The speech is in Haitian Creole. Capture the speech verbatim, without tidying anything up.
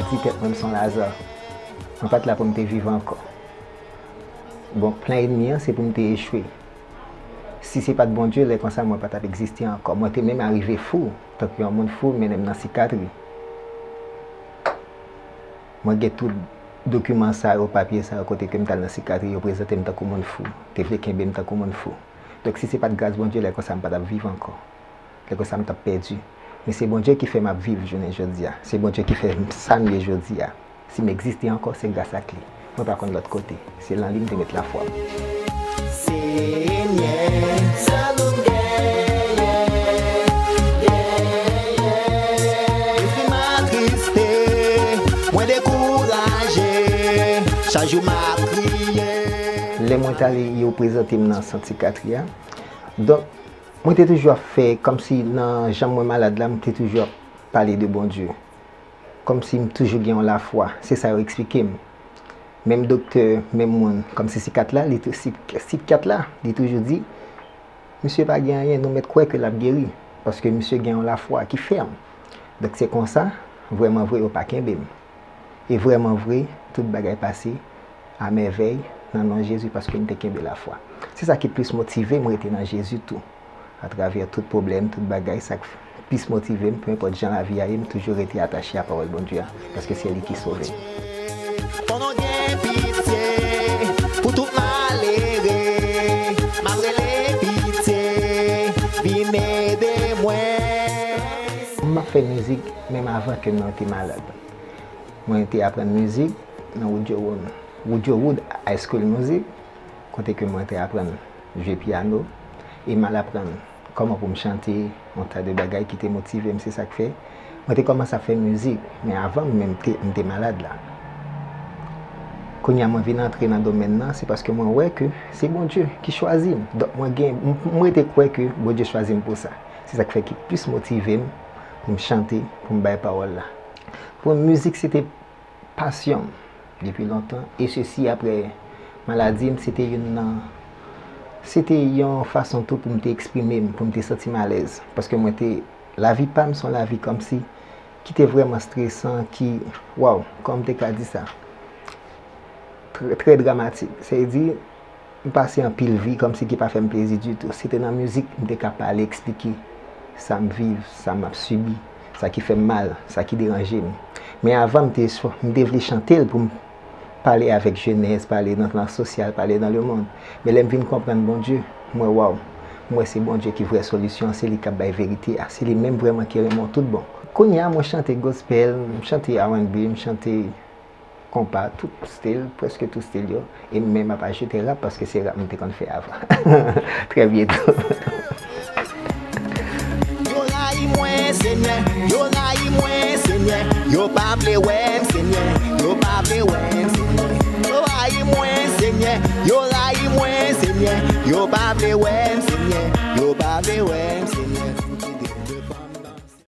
Di tèt mwen m se yon Laza. Mwen pa t la pou m te viv ankò. Bon, plan ènmi an, se pou m te echwe. Si se pa t Bondye, lè konsa mwen pa t ap egziste ankò. Mwen te menm arive fou, tankou yon moun fou, mennen m nan sikatri. Mwen gen tout dokiman sa yo, papye sa yo, kote ke m t al nan sikatri, yo prezante m tankou moun fou. Te vle kenbe m tankou moun fou. Donk, si se pa t gras Bondye, lè konsa m pa t ap viv ankò. Lè konsa m t ap pèdi. Men se Bondye ki fè m ap viv jounen jodi a. Se Bondye ki fè m sa m ye jodi a. Si m egziste ankò, se gras ak li. Mwen pa konn lòt kote. Se nan li m te met lafwa m. Senyè, sa nou genyen, genyen. Lespri m atriste, mwen dekouraje, chak jou m ap kriye. Lè mwen t ale, yo prezante m nan sant sikatri a. Donk, mwen te toujou ap fè kòmsi nan jan mwen malad la, m te toujou ap pale de Bondye. Kòmsi m toujou gen yon lafwa. Se sa yo eksplike m. Menm doktè, menm moun, kòmsi sikat la, li tou-, si-, sikat la, li toujou di, "Misye pa gen anyen, nou mèt kwè ke l ap geri, paske misye gen yon lafwa ki fèm." Donk se konsa, vrèman vre, yo pa kenbe m. E vrèman vre, tout bagay pase a mèvèy nan non Jezi, paske m te kenbe lafwa. Se sa ki plis motive m rete nan Jezi tou. Atravè tout pwoblèm, tout bagay, sa k plis motive m, peu importe jan lavi a ye, m toujou rete atache a pawòl Bondye a, paske se li ki sove m. Fò nou gen pitye pou tout malere, m ap rele pitye, vin ede mwen. M ap fè mizik menm avan ke mwen te malad. Mwen te aprann mizik nan Woodrow, Woodrow Wood High School Music, kote ke mwen te aprann jwe pyano, e m al aprann kòman pou m chante, yon ta de bagay ki te motive m, se sa k fè mwen te kòmanse ap fè mizik, men avan m menm te, m te malad la. Kounye a mwen vin antre nan domèn nan, se paske mwen wè ke se Bondye ki chwazi m. Donk mwen gen, m, m rete kwè ke Bondye chwazi m pou sa. Se sa k fè ki plis motive m pou m chante, pou m bay pawòl la. Pou mwen, mizik se te pasyon m depi lontan, e sesi apre maladi m, se te youn nan, se te yon fason tou pou m te eksprime m, pou m te santi m alèz. Paske mwen te, lavi pa m se yon lavi kòmsi ki te vrèman stresan, ki, waw, kòman m te ka di sa? Trè, trè dramatik. Se di, m pase anpil vi kòmsi ki pa fè m plezi ditou. Se te nan mizik m te ka pale, eksplike sa m viv, sa m ap sibi, sa ki fè m mal, sa ki deranje m. Men avan, m te, m te vle chante l pou m pale avèk jenès, pale nan plan sosyal, pale dans le monde. Men lè m vin konprann Bondye, m wè, waw, m wè se Bondye ki vrè solisyon an, se li k ap bay verite a, se li menm vrèman ki renmen w tout bon. Kounye a, mwen chante gospel, m chante R and B, m chante konpa, tout stil, prèske tout stil yo. E m menm ap ajoute rap paske se rap m te konn fè avan. Trè byento. Yo rayi mwen, Senyè, yo rayi mwen, Senyè, yo pa vle wè m, Senyè, yo pa vle wè m, Senyè. Yo rayi mwen, Senyè, yo rayi mwen, Senyè, yo pa vle wè m, Senyè, yo pa vle wè m, Senyè.